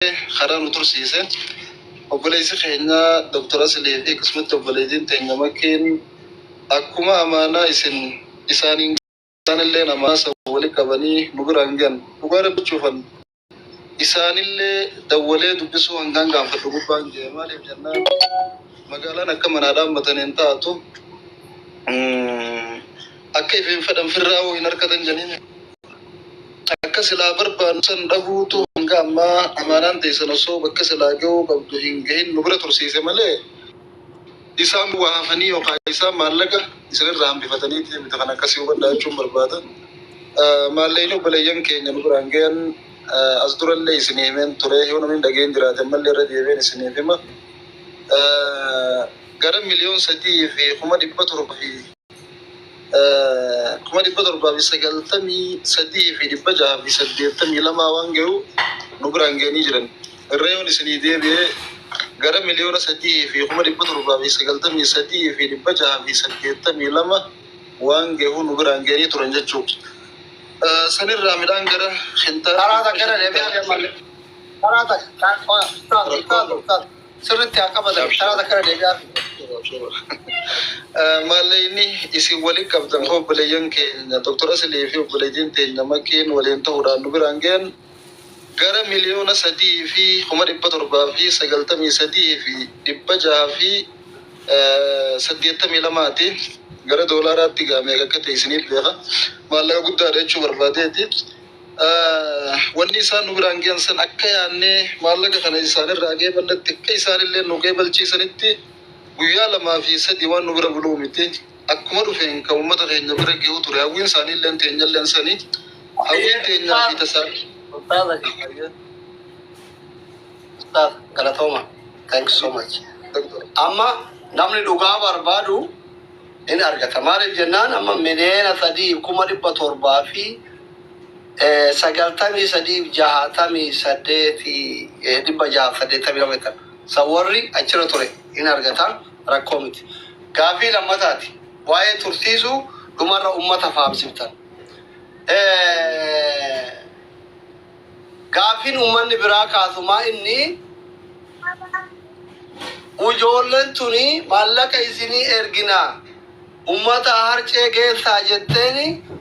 Karaa nu tursiise. Obboleessi keenya Dr. Asilii fi akkasumatti obboleettiin teenya Makiin akkuma amaanaa isin isaaniin isaanillee namaa san wali qabanii nu biraan gahan. Dhugaa dubbachuufan isaanillee dawwalee dubbisuu hangaan gaanfadhu gubbaan gahe. Maaliif jennaan, magaalaan akka manaa dhaammatan hin taatu. Akka ifiin fedhan firraa'uu hin harkatan janiin. Akka silaa barbaannu san dhabuutu hanga ammaa amaanaan teessan osoo bakka silaa gahuu qabdu hin gahin nu bira tursiise malee, isaan waa hafanii yookaan isaan maallaqa isinirraa hambifataniiti miti. Kan akkasii hubadhaa jechuun barbaada. Maallaqni obboleeyyan keenya nu biraan gahan as durallee isinii himeen ture, yoo namni dhageen jiraate ammallee irra deebi'een isiniif hima. Gara 3,700,000 fi 793,682 waan gahu nu biraan gahanii jiran. Irra yoon isinii deebi'ee, gara 3,793,682 waan gahu nu biraan gahanii turan jechuudha. Sanirraa midhaan gara Karaa takka irra deebi'aa malee. Karaa takka, ustaaz, ustaaz, ustaaz. Sirriitti haa qabatan. Karaa takka irra deebi'aa. Maallaqni isin waliin qabdan obboleeyyan keenya Dr. Asilii fi obboleettiin teenya Makiin waliin ta'uudhaan nu biraan gahan gara 3,793,682ti. Gara doolaaraatti gaamee akka ta'e isiniif beeka. Maallaqa guddaadha jechuu barbaadeeti. Wanni isaan nu biraan gahan san akka yaannee maallaqa kana isaanirraa geeballetti, akka isaanillee nu geebalchiisanitti guyyaa lamaa fi sadi waan nu bira buluu miti. Akkuma dhufeen kan uummata keenya bira gahuu ture. Hawwiin isaanii illee teenyallee sanii. Hawwiin teenyaa fi tasaa. Ustaaz, ustaaz, galatooma. Thank you so much. Amma namni dhugaa barbaadu in argata. Maaliif jennaan, amma 3,793,682 jettan. San warri achirra ture in argata, rakkoo miti. Gaafii lammataati. Waa'ee tursiisuu dhumarra uummata faamsiftan. Gaafiin uummanni biraa kaasumaa inni ijoolleen tuni maallaqa isinii erginaa uummata harcee geessaa jetteeni.